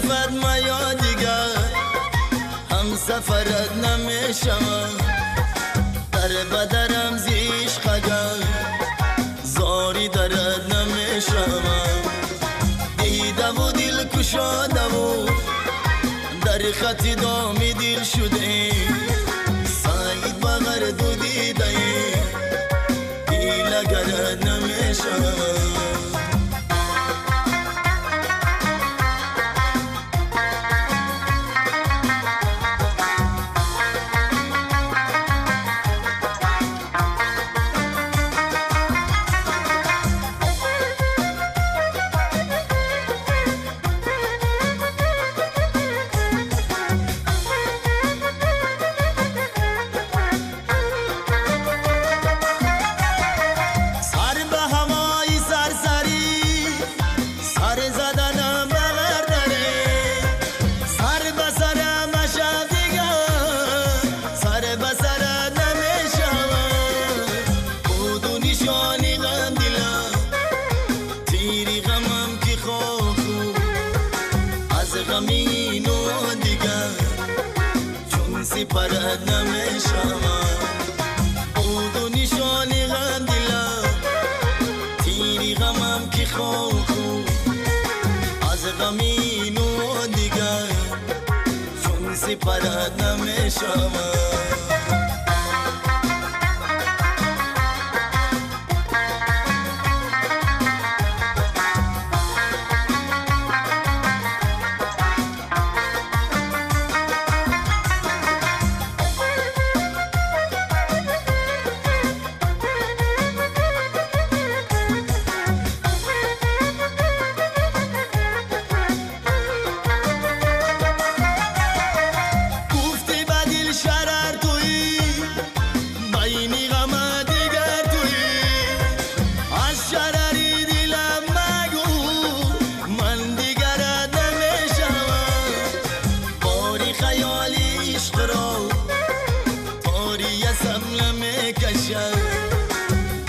صفت میا دیگر هم سفرت نمیشم در بدرم زیش خگم زاری درد نمیشم دیده و دل کشاده و در خط دامی دل شده سعید بغیر دو دیده دیل گرد نمیشم. سپرد نمیشم بود و نشانی غم دلم تیری غمم که خاکو از غمین و دیگر چون سپرد نمیشم.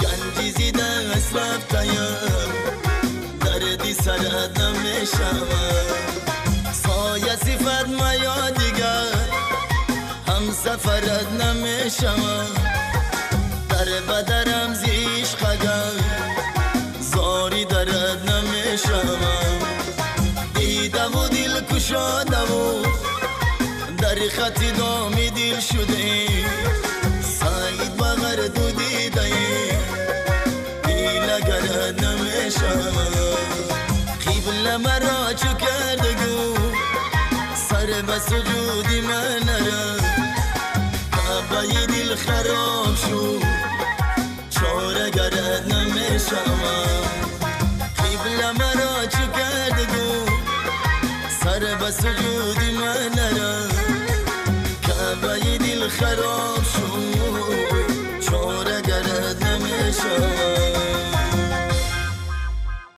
گنجی زیده از رفتیم دردی سرد نمیشم سایه صفت میا دیگر هم سفرت نمیشم در بدرم زیش خگم زاری درد نمیشم دیده و دل کشاده و در خط دامی دل شده سعید بغیر دو دیده دیل گرد نمیشم قبله مرا چو کرد گو سر به سجودی من نره کعبه دل خراب شد چاره گرد نمیشم قبله مرا چو کرد گو سر به سجودی من نره